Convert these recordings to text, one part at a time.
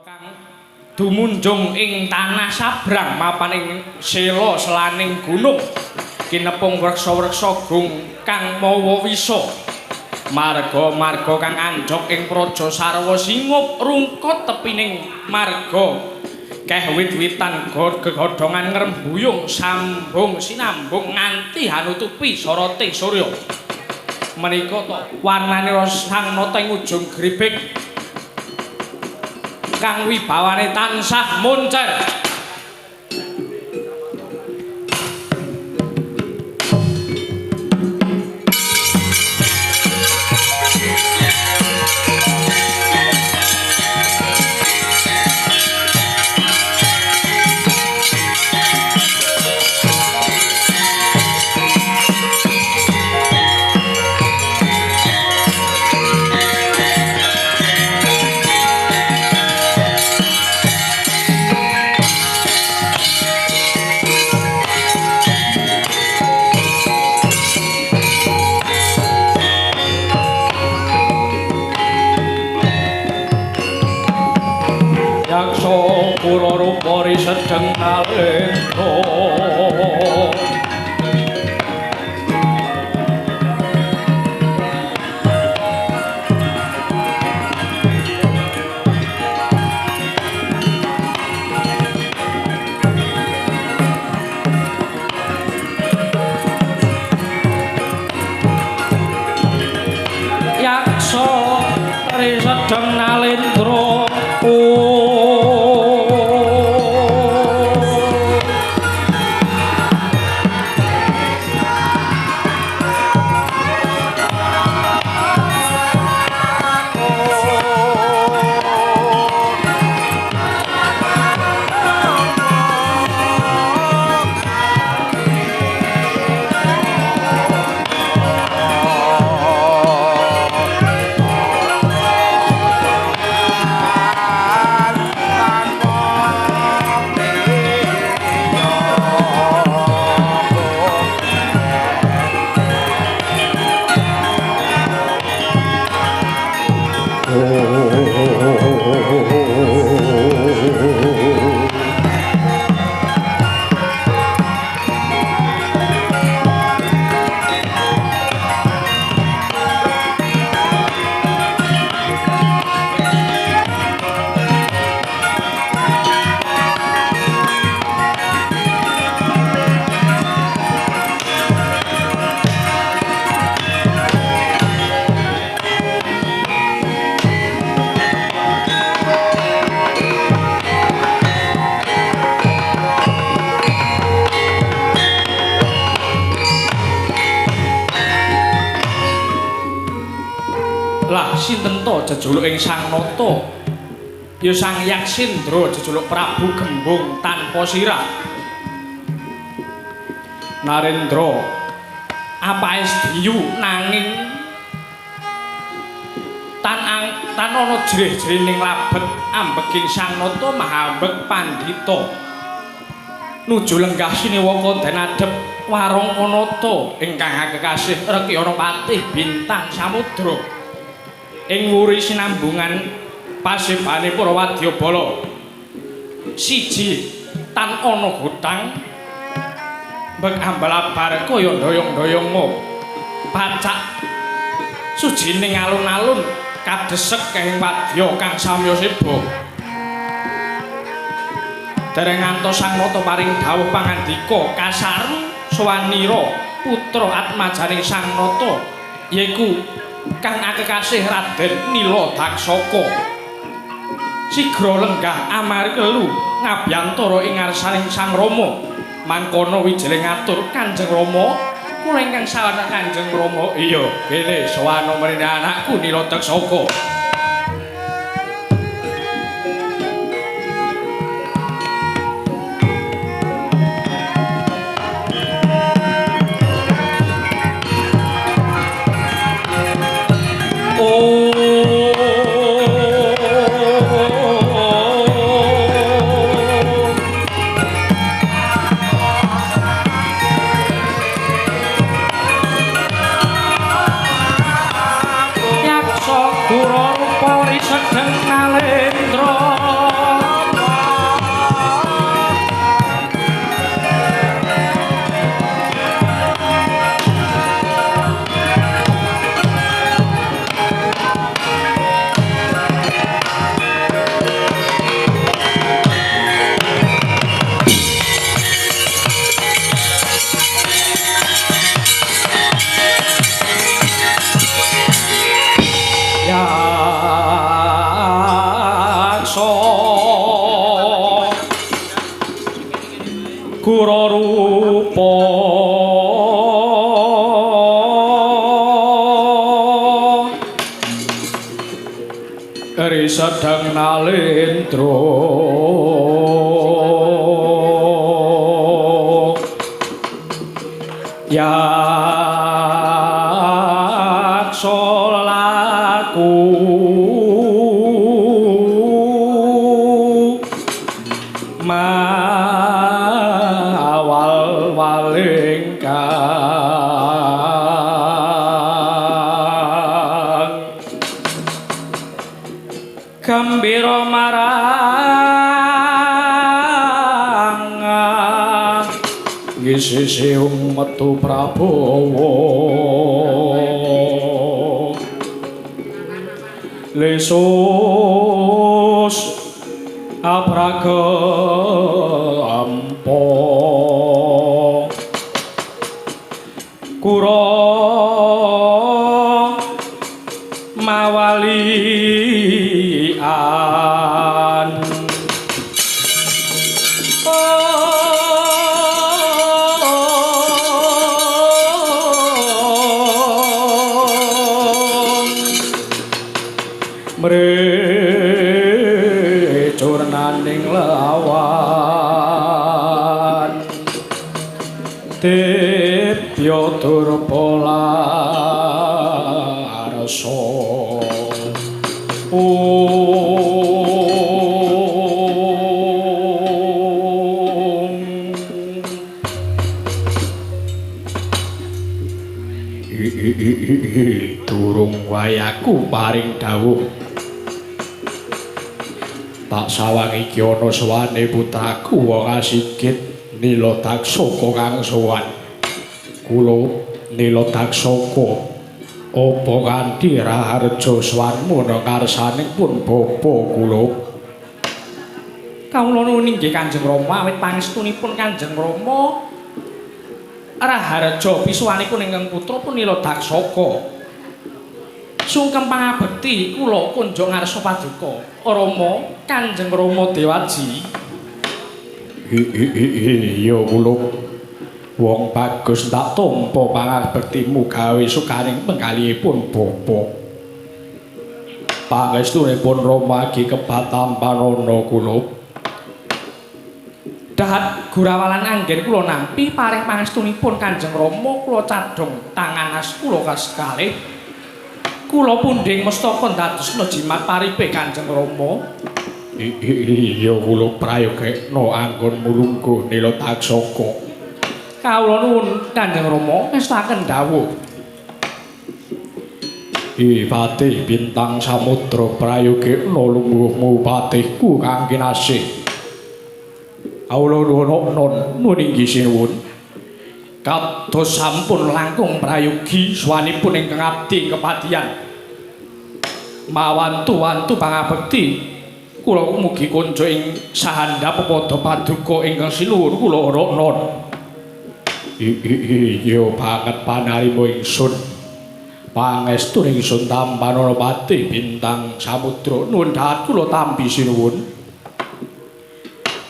Kang dumunjung ing tanah sabrang mapan ing sela selaning gunung kinepung wreksa-wreksa gung kang mawa wisa marga-marga kang anjok ing praja sarwa singup rungkut tepining marga keh wit-witan gegodhongan ngrembuyung sambung sinambung nganti hanutupi sorote surya menika to warnane sang nata ing ujung gribik kang wibawane tansah moncer. Sedeng nalendra yaksa risedeng nalendra. Sinten to jejuluk ing Sang Nata? Ya Sang Yaksindra jejuluk Prabu Gembung tanpa sirah. Narendra apae sediyu nanging tan ana jrih-jrining labet ambeking Sang Nata mahambek pandhita. Nuju lenggah siniwaka den adhep Warangkanata ingkang akekasih Rekyana Patih Bintang Samudra. Ing wuri sinambungan pasebane para wadyabala siji tan ana gotang mbek ambal-abar kaya ndoyong-ndoyonga pacak sujining alun-alun kadesek kehing wadya kang samya seba. Dereng ngantos Sang Nata paring dawuh pangandika kasaru swanira putra atmajaning Sang Nata yaiku kang akekasih Raden Nila Daksaka. Sigra lenggah amari kelu ngabyantara ing ngarsaning Sang Rama. Mangkono wijiling ngatur Kanjeng Rama, kula ingkang sawana Kanjeng Rama. Iya, kene sowan mrene anakku Nila Daksaka. Yaksa kura rupa risedeng nalendra. Risedeng nalendra yaksa laku mawal waling kang gembira marang ngisih metu Prabowo lesus apragampa kura mawalian mrecurnaning lawan dibya durba larsa. Durung wayaku paring dawuh tak sawang iki ana sowane putraku wong Asigit Nila Daksaka kang sowan. Kula Nila Daksaka apa kanthi raharja sowanmu ana ngarsaning pun bapa kula? Kawula nuwun inggih Kanjeng Rama, awit pangestunipun Kanjeng Rama raharja pisuwanipun ingkang putra pun Nila Daksaka. Sungkem pangabekti kula kunjung ngarsa paduka Rama Kanjeng Rama Dewaji. Iya kula wong bagus tak tampa pangabektimu gawe sukaning penggalihipun bapa. Pangestunipun Rama iki kebatampanana kula. Dahat gurawalan anggen kula nampi paring pangestunipun Kanjeng Rama kula cadhong tangan as kula kasekalih. Kula pundhing mestaka ndadosna jimat paripe Kanjeng Rama. Iya kula prayogekna anggonmu lungguh Nila Daksaka. Kawula nuwun Kanjeng Rama ngestaken dawuh. Patih bintang samudra prayogekna lungguhmu patihku kang kinasih. Kawula nuwun nuwun inggih sinuwun. Kados sampun langkung prayogi swanipun ingkang abdi kepatihan. Mawantu-wantu pangabekti kula mugi konco ing sahandap pepada paduka ingkang sinuwun kula roknon. Iya banget panarima ingsun. Pangestu ingsun tampanana patih bintang samudra nuwun dahat kula tampi sinuwun.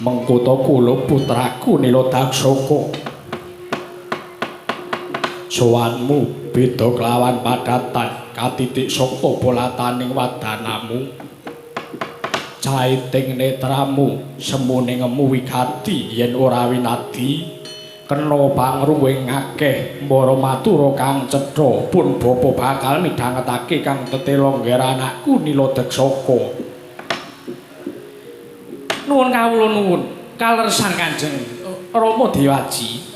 Mengkota kula putraku Nila Daksaka. Sowanmu beda kelawan padatan katitik saka bolataning wadanamu. Caiting netramu semune ngemu wigati yen ora winadi kena pangruwing akeh mbara matura kang cetha pun bapa bakal midhangetake kang tetela ngger anakku Nila Daksaka. Nuwun kawula nuwun kaleresan Kanjeng Rama Dewaji.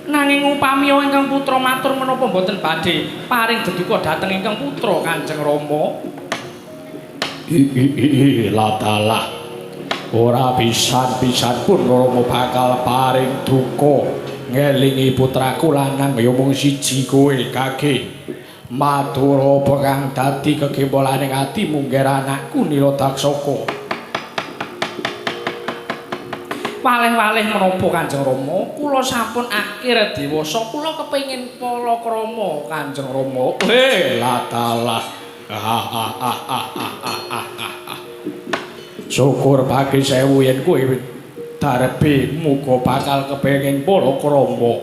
Nanging upami ingkang putra matur menapa mboten badhe paring deduka dhateng ingkang putra Kanjeng Rama? Ladalah ora pisan-pisan pun Rama bakal paring duka ngelingi putraku lanang ya mung siji kowe kage. Matur apa kang dadi kegempolaning atimu ngger anakku Nila Daksaka? Waleh-waleh menapa Kanjeng Rama? Kula sampun akhir dewasa, kula kepengin palakrama Kanjeng Rama. Ladalah. Syukur bagi sewu yen kowe darbe muga bakal kepengin palakrama.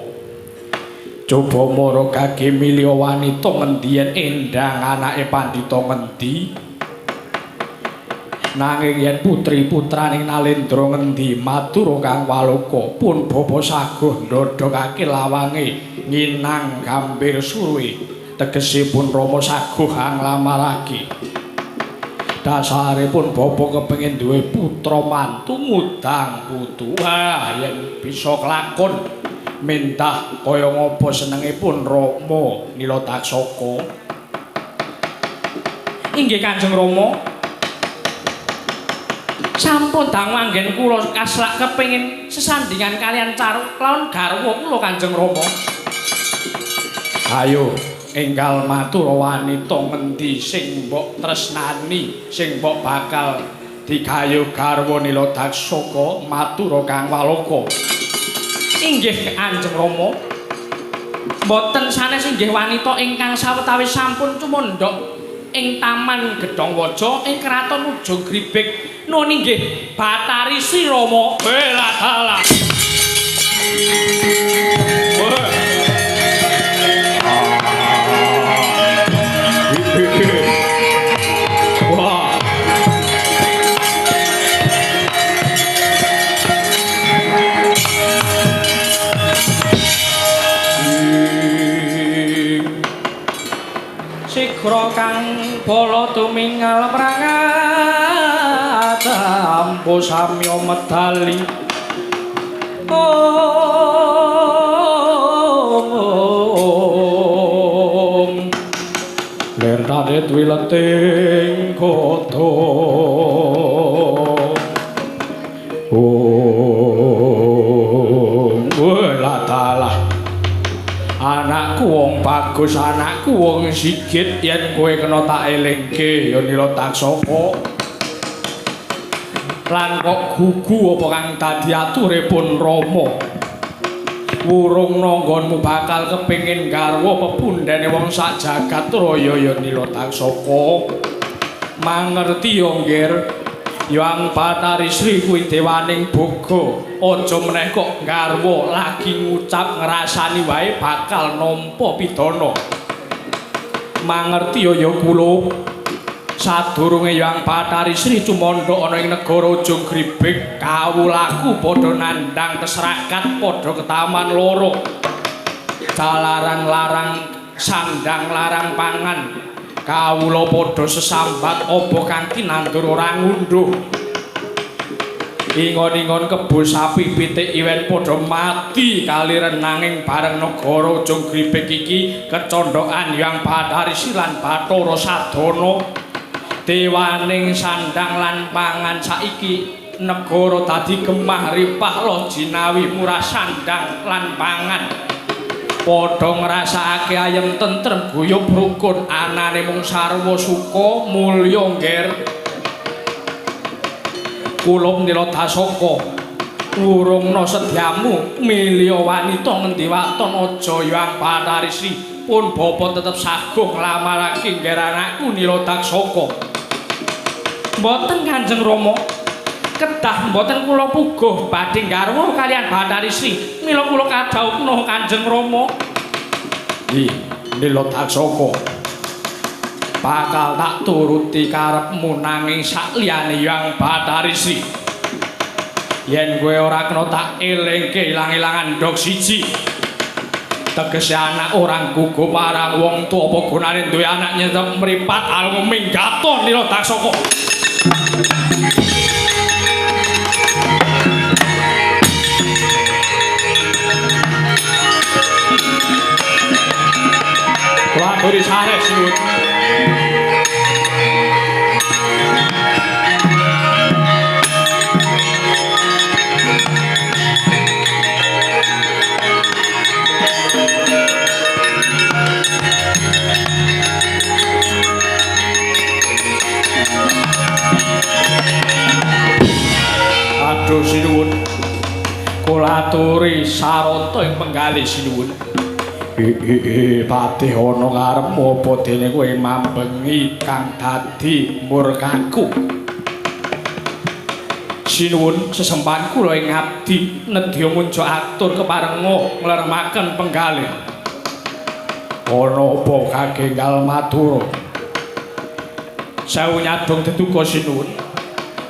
Coba mara kage milih wanita ngendi yen endang anake pandhita ngendi? Nanging yen putri-putraning Nalendra ngendi matur Kang Waloka pun bapa saguh ndhodhokake lawange nginang gambir suruhe tegesipun Rama saguh nglamarake. Dasaripun bapa kepengin duwe putra mantu ngudang putu. Wah, yen bisa kelakon mentah kaya ngapa senengipun Rama Niladaksaka. Inggih Kanjeng Rama. Sampun dangu anggen kula kaslak kepengin sesandingan kalian caruk lawan garwa kula Kanjeng Rama. Ayo enggal matur wanita ngendi sing mbok tresnani, sing mbok bakal digayuh garwa Niladaksaka matur Kang Waloka. Inggih Kanjeng Rama. Mboten sanes inggih wanita ingkang sawetawis sampun cumandhak ing Taman Gedhong Waja ing Kraton Ujung Gribik. Nun inggih Bathari Sri Rama. Bela dalah. Wah. Sigra kang bala tumingal prangat ampo samya medali. Om lir tarit wileting kota. Om welatalah anakku wong bagus, anakku wong sigit, yen kowe kena tak elingke ya Niladaksaka. Lan kok gugu apa kang dadi ature pun Rama. Wurung nanggonmu bakal kepengin garwa pepundhene wong sak jagat raya ya Niladaksaka. Mangerti ya nggir, Yang Bathari Sri kuwi dewaning boga. Aja meneh kok garwa lagi ngucap ngrasani wae bakal nampa pidana. Mangerti ya ya kula. Sadurunge Yang Bathari Sri cumandha ana ing negara Ujung Gribik, kawulaku padha nandhang kesrakat padha ketaman loro. Jalaran larang sandang larang pangan. Kawula padha sesambat apa kang kinandur ora ngundhuh. Ingon-ingon kebo sapi pitik iwen padha mati kaliren nanging bareng negara Ujung Gribik iki kecondhokan Yang Bathari Sri lan Bathara Sadana. Dewaning sandang lan pangan saiki negara dadi gemah ripah loh jinawi murah sandang lan pangan. Padha ngrasakake ayem tentrem guyub rukun anane mung sarwa suka mulya ngger. Kula Niladaksaka wurungna sedyamu milya wanita ngendi waton aja Yang Bathari Sri pun bapa tetep saguh nglamarake ngger anakku Niladaksaka. Mboten Kanjeng Rama, kedah mboten kula puguh badhe garwa kalian Bathari Sri mila kula kadhawuhna Kanjeng Rama. Ih, Niladaksaka, bakal tak turuti karepmu nanging sakliyane Yang Bathari Sri. Yen kowe ora kena tak elingke ilang-ilangan ndog siji. Tegese anak orang gugup marang wong tuwa apa gunane duwe anak nyetep mripat alung minggato Niladaksaka. Kula aturi sare siwut. Aduh sinuwun, kula aturi sarata ing penggalih sinuwun. Patih ana karepmu apa dene kowe mambengi kang dadi murkaku. Sinuwun sesembahan kula ing abdi nedya munjuk atur keparenga ngleremaken penggalih. Ana apa kagenggal matura? Sewu nyadong deduka sinuwun.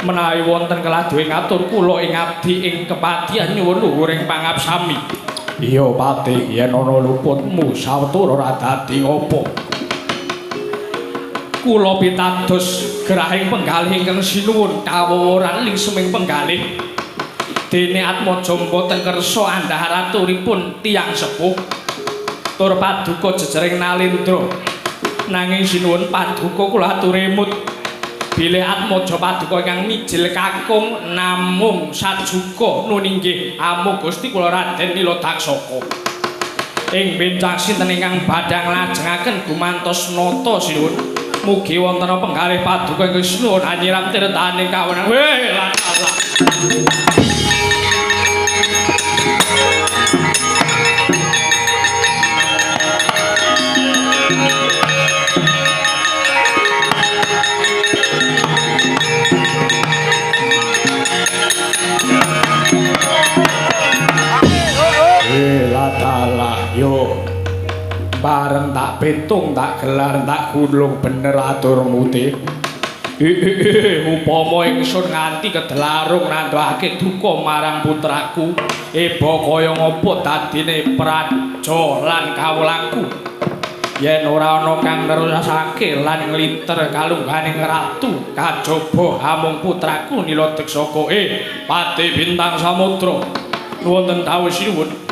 Menawi wonten keladuhe ngatur kula ing abdi ing kepatihan nyuwun luhuring pangapsami. Iya Patih, yen ana luputmu sawetara ora dadi apa. Kula pitados gerahing penggalih ingkang sinuwun kawoworan lingseming penggalih. Dene Atmaja mboten kersa andhahar aturipun tiyang sepuh tur paduka jejering Nalendra. Nanging sinuwun paduka kula aturi emut bilih Atmaja paduka ingkang mijil kakung namung sajuka nun inggih amung Gusti kula Raden Nila Daksaka. Ing benjang sinten ingkang badhe nglajengaken gumantos nata sinuwun. Mugi wonten penggalih paduka ingkang sinuwun anyiram tirtaning kawenang. Weh lan Allah. Dalah yo bareng tak pitung tak gelar tak gulung bener aturmu te. Upama ingsun nganti kedelarung nandhake duka marang putraku eba kaya ngapa dadine praja lan kawulaku yen ora ana kang nerusake lan nglinter kalungganing ratu kajaba amung putraku Nila Daksaka. Patih Bintang Samudra wonten dawuh sinuwun.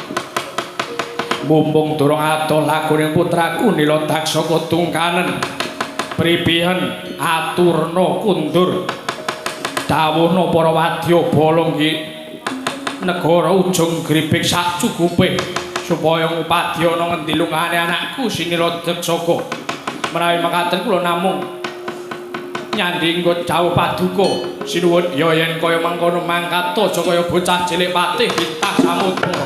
Mumpung durung adoh lakuning putraku Nila Daksaka tungkanen pripihen aturna kundur dawuhna para wadya bala nggih negara ujung gribik sak cukupe supaya ngupadyana ngendi lungane anakku si Nila Daksaka. Menawi mekaten kula namung nyandhi nggo dawuh paduka sinuwun ya yen kaya mangkono mangkat aja kaya bocah cilik Patih Bintang Samudra.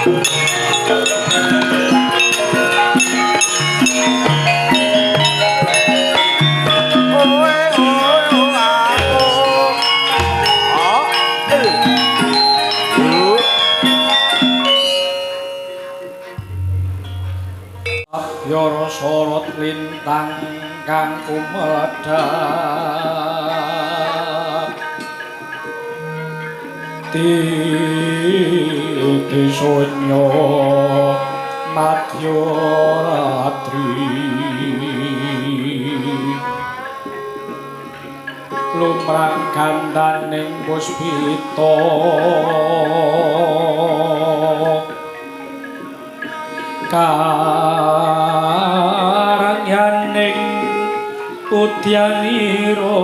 Yara sorot lintang kang kumedhap titi sunyo madya ratri lumrang gandaning puspita karangyaning udyanira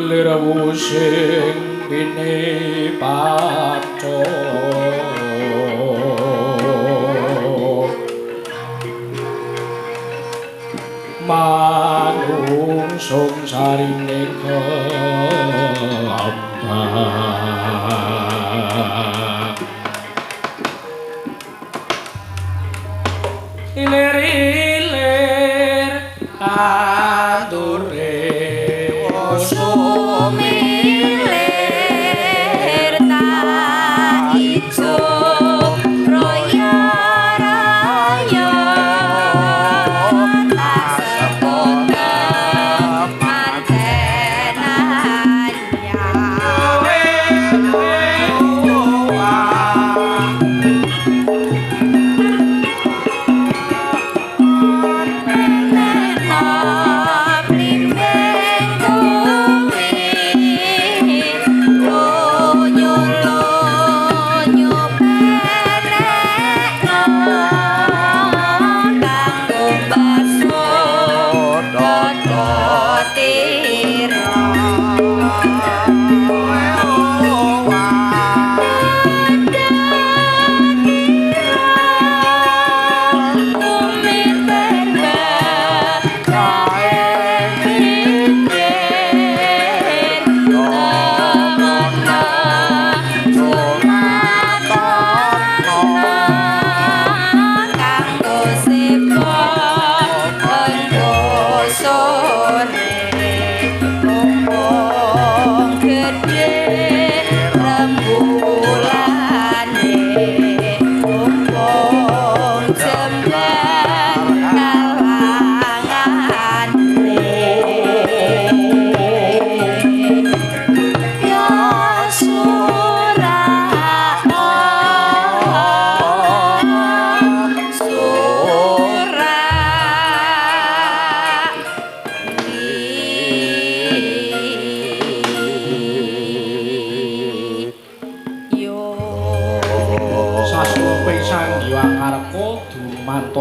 lirewusing pinipaca manungsung sarine kembang ilir-ilir tandure sumilir tak ijo roya raya tak sepote manten anyar.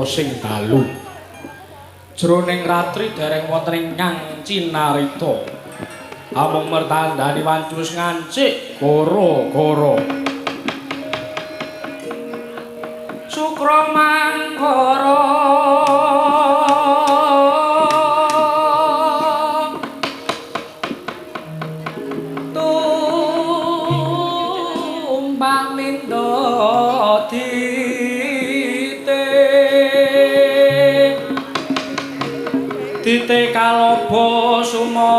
Sing dalu jroning ratri dereng wonten ingkang cinarita amung mertandani wancus ngancik goro-goro sukra mangkara tumbak mindha dite kaloba sumawar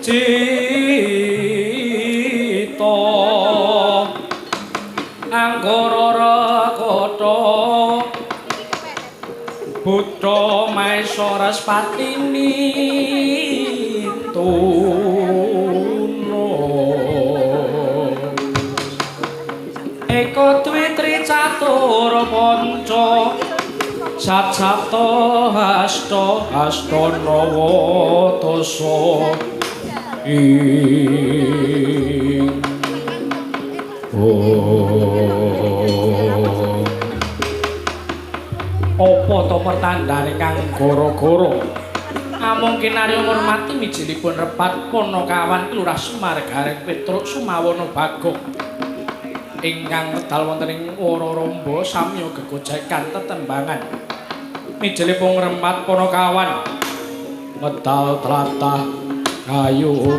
cita anggara rekata buddha maesa respati mituna eka dwi tri catur panca sat sapta hasta hasta nawa dasa ing om. Apa to pertandane kang goro-goro amung kinarya ngurmati mijilipun repat Panakawan Kelurah Semar Gareng Petruk Sumawana Bagong. Ingkang medal wonten ing Wararamba samya gegojekan tetembangan. Mijelipun ngremat Panakawan medal tlatah kayu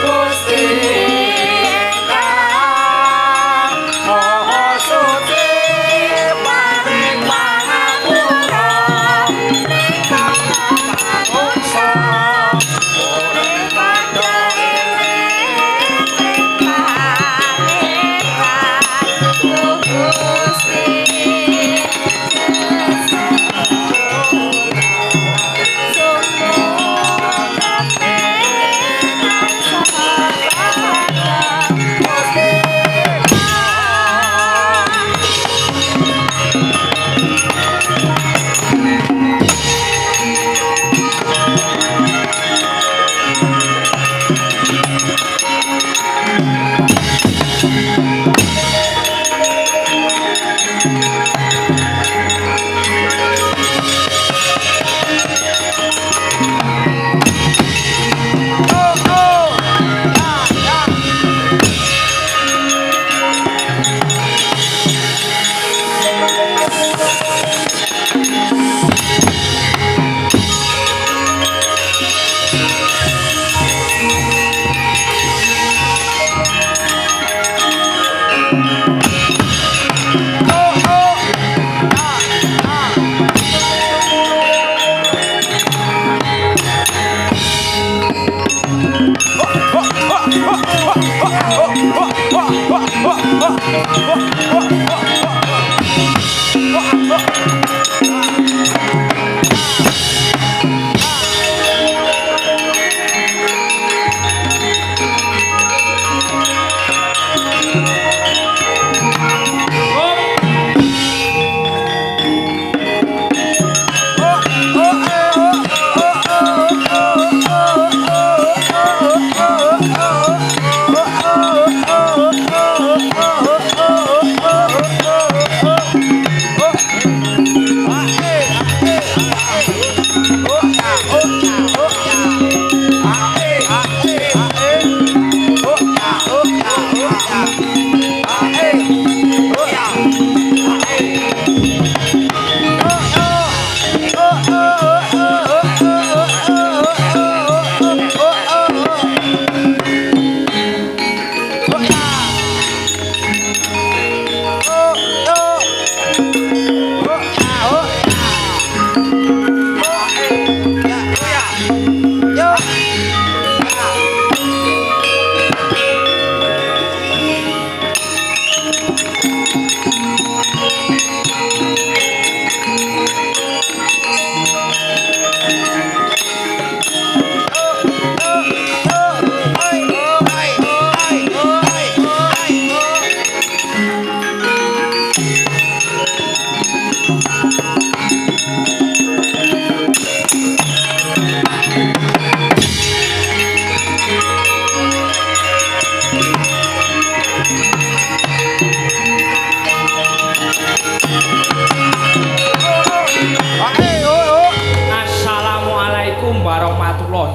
Gusti.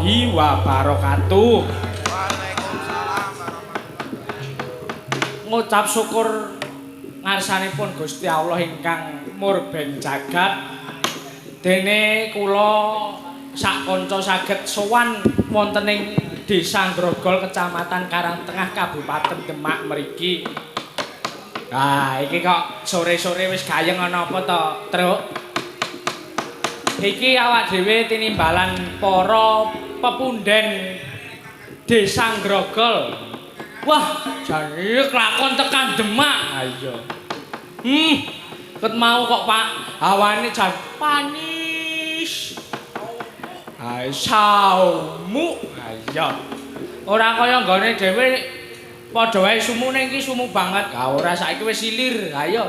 warahmatullahi wabarakatuh. Waalaikumsalam warahmatullahi. Ngucap syukur ngarsanipun Gusti Allah ingkang murbeng jagat. Dene kula sak kanca saged sowan wonten ing Desa Grogol, Kecamatan Karangtengah, Kabupaten Demak mriki. Nah, iki kok sore-sore wis gayeng ana apa to, Truk? Iki awak dhewe tinimbalan para pepunden Desa Grogol. Wah, jane kelakon tekan Demak. Ha iya. Ket mau kok Pak, hawane jan panis. Hai saumu. Ha iya. Ora kaya nggone dhewe padha wae sumune iki sumu banget. Ha ora, saiki wis silir. Ha iya.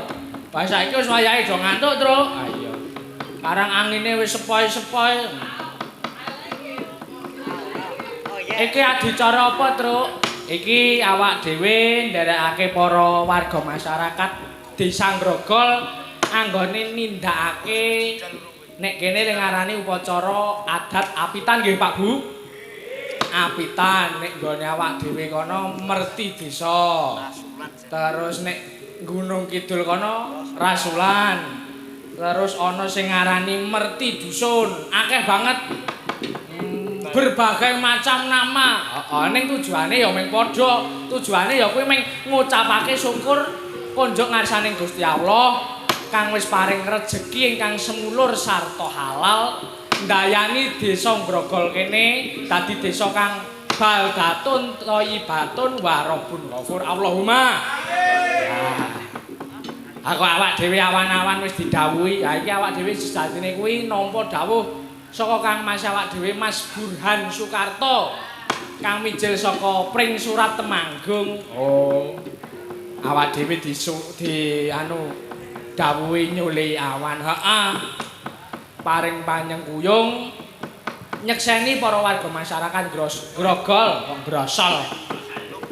Wah saiki wis wayahe do ngantuk, Truk. Ha iya. Karang angine wis sepoi-sepoi. Iki adicara apa, Truk? Iki awak dhewe nderekake para warga masyarakat Desa Grogol anggone nindakake nek kene ngarani upacara adat apitan nggih Pak Bu. Apitan nek nggone awak dhewe kono merti desa. Terus nek Gunung Kidul kono rasulan. Terus ana sing ngarani merti dusun. Akeh banget. Berbagai macam nama. Heeh, ning tujuane ya mung padha. Tujuane ya kuwi mung ngucapake syukur konjuk ngarsaning Gusti Allah kang wis paring rejeki ingkang semulur sarta halal ndayani desa Grogol kene dadi desa kang baldatun thayyibatun warabun ghafur. Allahumma amin. Aku awak dhewe awan-awan wis didhawuhi. Ha iki awak dhewe sejatine kuwi nampa dawuh saka Kang Mas awak dhewe Mas Burhan Soekarto kang mijil saka Pring Surat Temanggung. Oh. Awak dhewe di anu dawuhi nyuli awan. Heeh. Paring panyengkuyung nyekseni para warga masyarakat Grogol, kok grosol.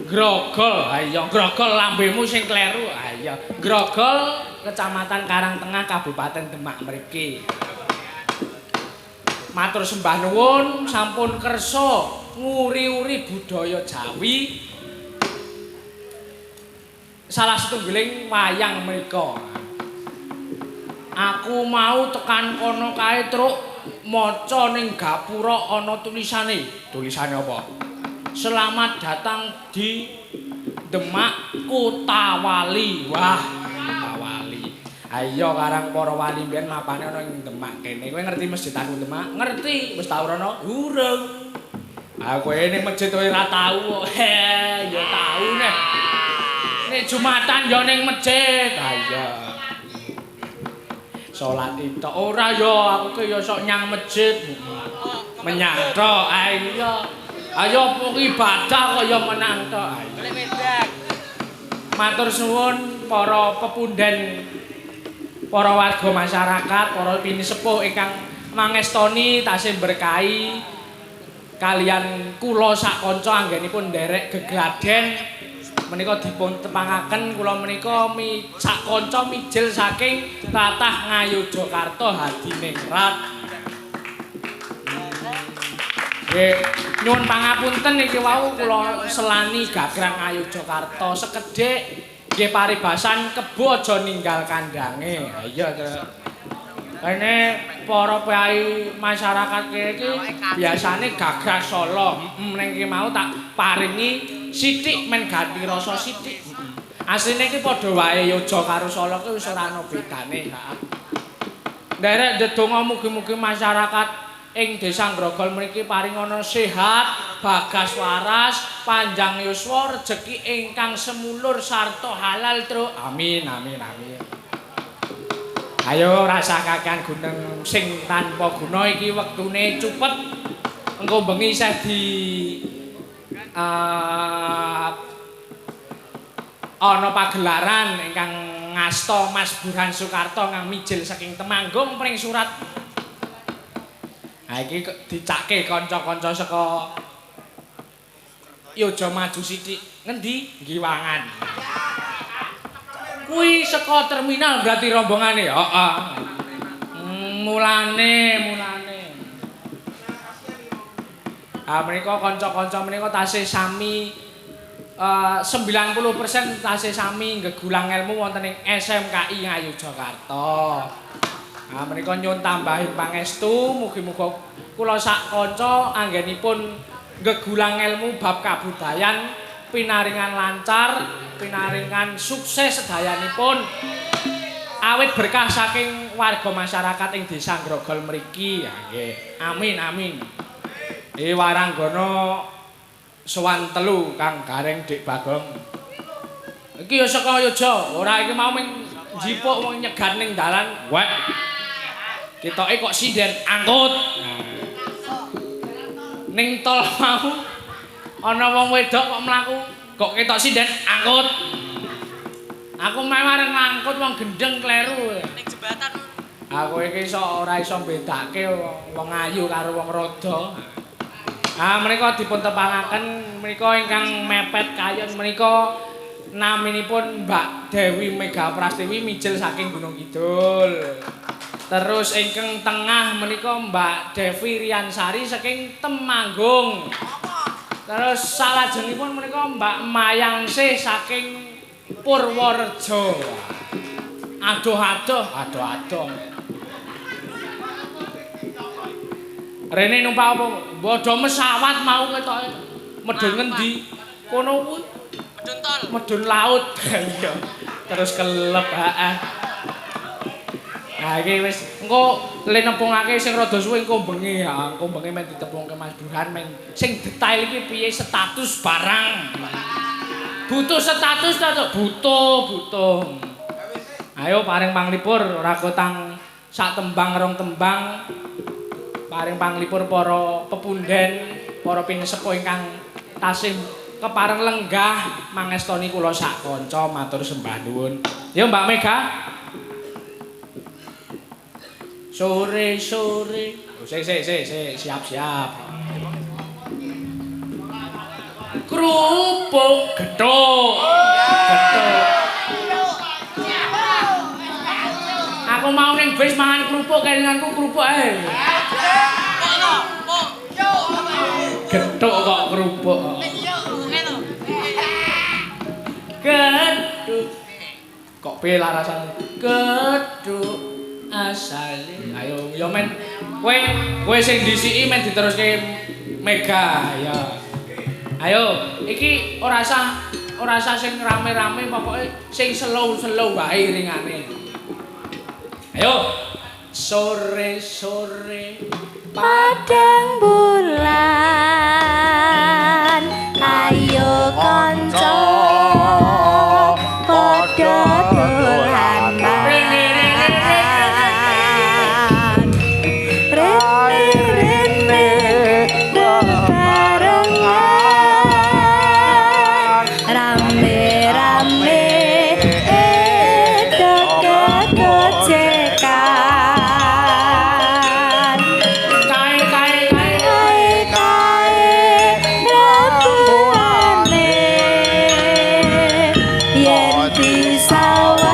Grogol, ayo Grogol lambemu sing kleru. Ayo Grogol, Kecamatan Karangtengah, Kabupaten Demak mriki. Matur sembah nuwun sampun kersa nguri-uri budaya Jawi. Salah setunggiling wayang menika. Aku mau tekan kono kae, Truk, maca ning gapura ana tulisane. Tulisane apa? Selamat datang di Demak Kota Wali. Wah, Kota Wali. Ayo karang para wali mbiyen mapane ana ing Demak kene. Kowe ngerti masjid aku Demak? Ngerti. Wis tau rono? Urung. Ah kowe ning masjid kowe ora tau. Ya tau neh. Nek Jumatan ya ning masjid. Ha iya. Salat itu ora ya aku ki ya sok nyang masjid. Menyang tok. Ayo. Ayo apa ibadah kok ya menang tok. Matur suwun para pepunden, para warga masyarakat, para pinisepuh ingkang mangestoni tasih berkahi kalian kula sak kanca anggenipun nderek gegladen menika dipun tepangaken kula menika sak kanca mijil saking tlatah Ngayogyakarta Hadiningrat. Nggih, nyuwun pangapunten iki wau kula selani gagrang Ngayogyakarta sekedhik nggih paribasan kebo aja ninggal kandange. Ha iya to. Kene para priyayi masyarakat kene iki biasane gagrag Solo. Ning iki mau tak paringi sithik men ganti rasa sithik. Asline iki padha wae Yoga karo Solo ki wis ora ana bedane. Heeh. Nderek ndedonga mugi-mugi masyarakat ing Desa Grogol mriki paringana sehat, bagas waras, panjang yuswa, rejeki ingkang semulur sarta halal, Truk. Amin amin amin. Ayo rasah kakean guneng sing tanpa guna iki wektune cupet. Engko bengi isih di ana pagelaran ingkang ngasta Mas Burhan Soekarto kang mijil saking Temanggung Pring Surat. Ha iki dicake kanca-kanca saka Yojo maju sithik. Ngendi? Giwangan. Kuwi saka terminal berarti rombongane. Heeh. Mulane, mulane. Ha menika kanca-kanca menika tasih sami 90% tasih sami nggegulang ilmu wonten ing SMKI Ngayogyakarta. Ha menika nyuwun tambahin pangestu, mugi-muga kula sak kanca anggenipun nggegulang ilmu bab kabudayan pinaringan lancar, pinaringan sukses sedayanipun. Awit berkah saking warga masyarakat ing Desa Grogol mriki. Ya nggih. Amin amin. Waranggana sowan telu Kang Gareng Dik Bagong. Iki ya saka Yogya, ora iki mau ming njipuk wong nyegat ning dalan. Wek. Ketoke kok sinden angkut. Ning tol mau ana wong wedok kok mlaku, kok ketok sinden angkut. Aku meh arep ngangkut wong gendeng kleru. Ning jembatan. Aku iki iso ora iso mbedake wong ayu karo wong rada. Ah menika dipun tepangaken menika ingkang mepet kayon menika naminipun Mbak Dewi Mega Prastiwi mijil saking Gunung Kidul. Terus ingkang tengah menika Mbak Devi Riansari saking Temanggung. Terus salajengipun menika Mbak Mayangsih saking Purworejo. Adoh-adoh, adoh-adoh. Rene numpak apa? Bodho mesawat mau ketoke. Medhun ngendi? Kono kuwi medhun tol. Medhun laut. Iya. Terus kelep, heeh. Nah iki wis engko le nempungake sing rada suwe engko bengi ya, engko bengi men ditepungke Mas Burhan men sing detail iki piye status barang. Butuh status ta, Cuk? Butuh, butuh. Ayo paring panglipur ora kotang sak tembang rong tembang. Paring panglipur para pepunden, para pinesepuh ingkang tasih kepareng lenggah mangestoni kula sak kanca matur sembah nuwun. Yo Mbak Mega. Sore-sore. Oh, sik sik sik sik siap-siap. Kerupuk gethuk. Gethuk. Aku mau ning bis mangan kerupuk kelinganku kerupuk ae. Gethuk kok kerupuk. Gethuk. Kok piye larasane? Gethuk asale. Ayo ya men kowe kowe sing disiki men diteruske Mega ya. Ayo, iki ora usah sing rame-rame, pokoke sing slow-slow wae iringane. Ayo, sore-sore padang bulan, ayo kanca padha dolanan. Rene-rene do barengan, rame-rame do kegojekan. Kae kae kae Kae kae rembuane yen disawang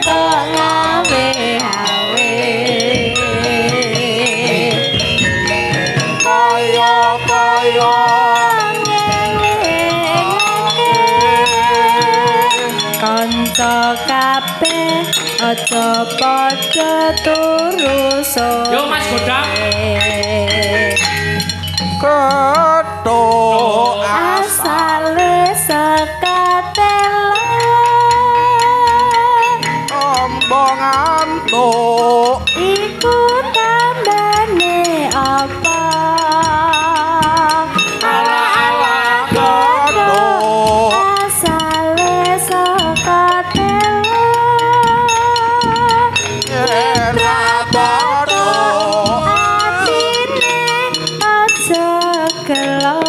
kok ngawe-awe. Kaya kaya Kanca kabeh aja padha turu sore. Yo, Mas Godang. Gethuk Asale saka tela tombo ngantuk iku tandane apa? Ala ala gethuk Asale saka tela yen ra padha atine aja gelo,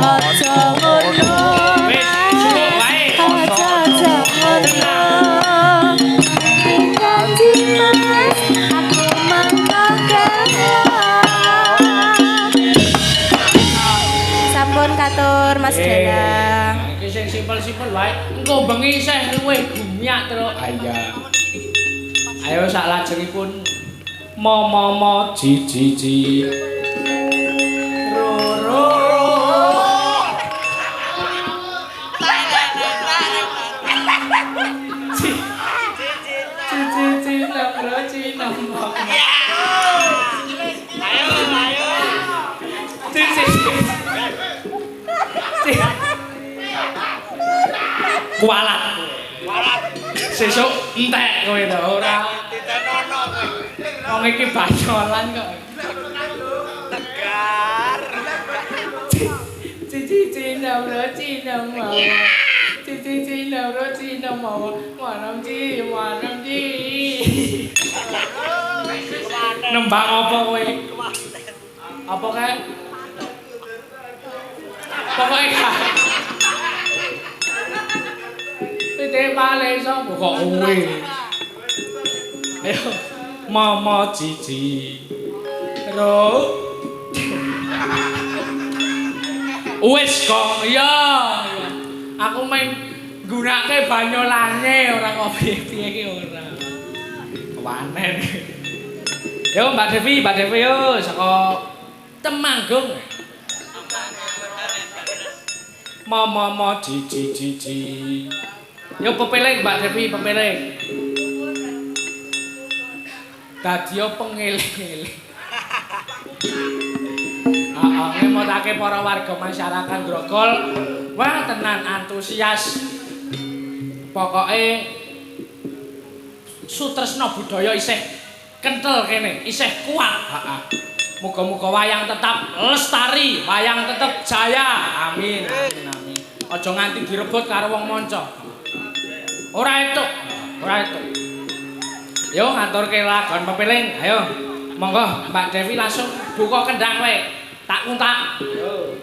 aja ngono. Wis, suwuk wae. Aja aja ngono. Janji Mas, aku mangko gelo. Sampun katur Mas Dalang. Iki sing simpel-simpel wae. Engko bengi isih luwih gumyak, Truk. Ah iya. Ayo sak lajengipun Ma ma ma ji ji ji. Ro ro. Ci ci ci nam ro ci nam ma. Ayo, ayo. Ci ci ci. Kualat. Kualat. Sesuk entek kowe to ora. Ditenono kowe. Wong iki banyolan kok. Tegar. Ci ci ci nam ro ci nam ma. Ci ci ci nam ro ci nam ma. Manam ci manam ci. Nembang apa kowe? Apa kae? Pokoke gak. Pitik pale sapa kok kowe? Ayo mama cici. Ro. Wis kok iya. Aku main nggunakake banyolane ora kok piye-piye iki ora. Kewanen. Yo Mbak Devi yo saka Temanggung. Mama ma cici cici. Yo pepeling Mbak Devi, pepeling. Dadi yo pengeling-eling. Heeh, ngemotake para warga masyarakat Grogol. Wah, tenan antusias. Pokoke sutresna budaya isih kentel kene, isih kuat. Heeh. Muga-muga wayang tetap lestari, wayang tetep jaya. Amin, amin, amin. Aja nganti direbut karo wong manca. Ora etuk, ora etuk. Yo ngaturke lagon pepeling, ayo. Monggo Mbak Devi langsung buka kendang kowe. Tak kuntak. Yo.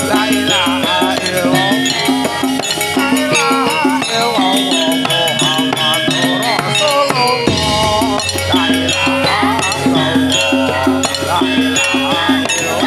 La ilaha illallah. La ilaha illallah Muhammadur Rasulullah. La ilaha illallah. La ilaha illallah.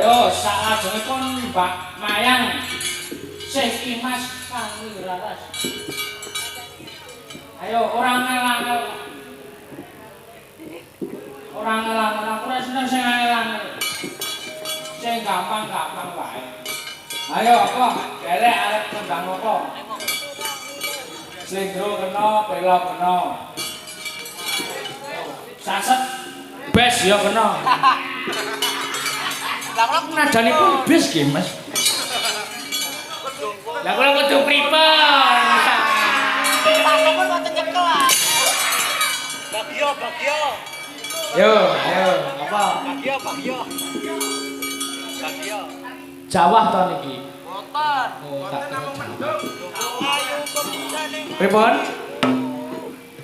Ayo saklajengipun Mbak Mayang Sih Imas Kang Raras. Ayo ora angel-angel. Ora angel-angel, aku ora seneng sing angel-angel. Sing gampang-gampang wae. Ayo apa? Derek arep nembang apa? Slendro kena, pelok kena. Saset bes ya kena. Nadanipun bes nggih, Mas. Lah kula kudu pripun? Pun wonten nyekel ah. Bagyo, bagyo. Yo, ayo, apa? Bagyo, bagyo. Bagyo. Jawah to niki. Wonten. Oh, tak namung mendung. Ayo kebusane. Pripun?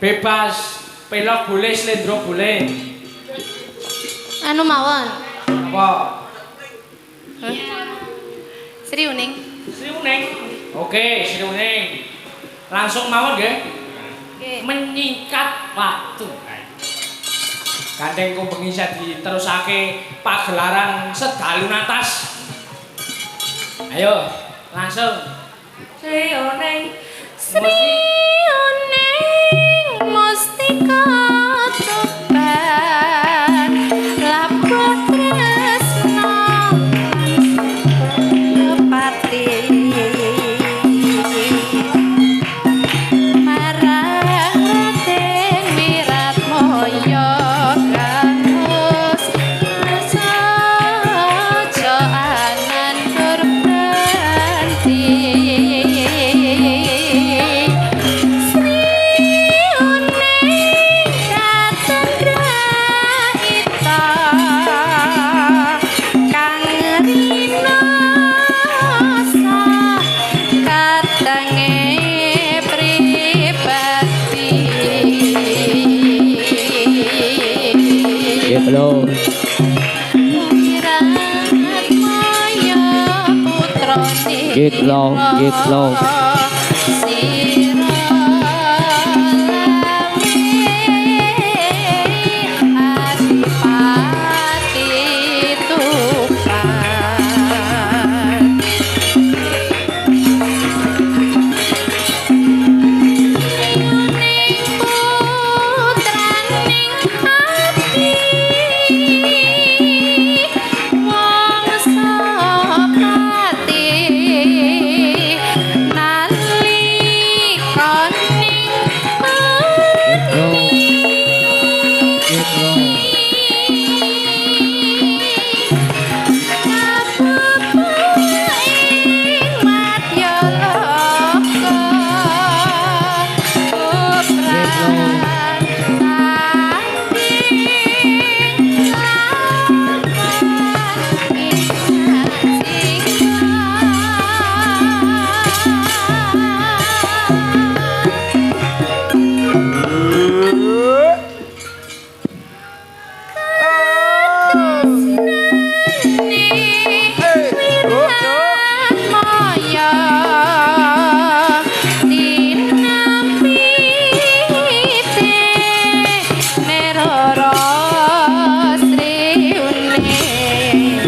Bebas, pelok boleh, slendro boleh. Anu mawon. Apa? Sri Uning. Sri Uning. Oke, Sri Uning. Langsung mawon nggih. Nggih. Menyingkat waktu. Gandeng ku bengi diterusake pagelaran sedalu natas. Ayo, langsung. Sri Uning. Sri Uning mustika tuban labuh tresna pati marang Raden Wiratmoyo ganus saja anan berhenti. Sri Uning katengraita kang rinasa katenge pribadi. Wiratmoyo putrane Gitlo, gitlo. Sira lawe adipati Tuban. Ning putraning ati wong sapati nalika ning ing madya loka pupran tanding lawan ing Wiratmoyo tinampi neroro Sri Uning.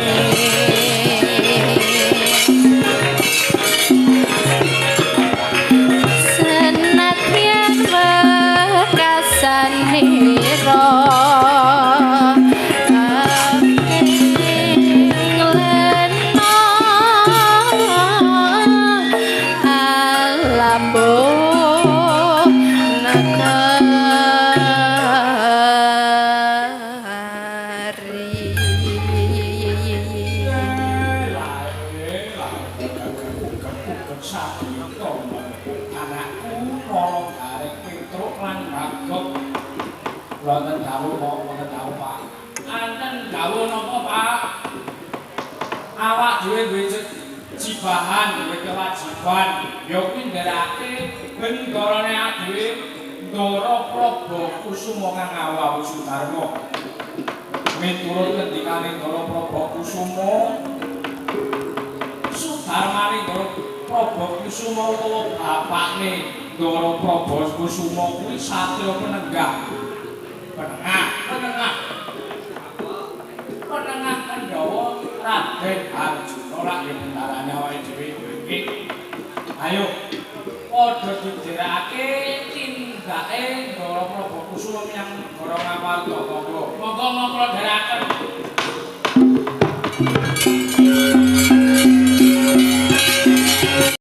Senadyan wekasanira ing lena alambuh negari. Anakku nolong garek Petruk lan Bagok. Wonten dawuh Pak, wonten dawuh Pak. Anten dawuh napa Pak? Awak dhewe duwe jibahan, duwe kewajiban. Ya kuwi nderekake bendarane awak dhewe Ndara Prabu Kusuma kang awu Sudarma. Miturut ngendikane Ndara Prabu Kusuma, Sudarmane Ndara Prabu Kusuma utawa bapakne Ndara Prabu Kusuma kuwi satriya penenggah. Penengah, penengah. Penengah Pandhawa Raden Arjuna lak ya bentarane awake dhewe iki. Ayo padha didherekake tindake Ndara Prabu Kusuma menyang negara Ngamarta. Monggo. Monggo monggo dherekaken.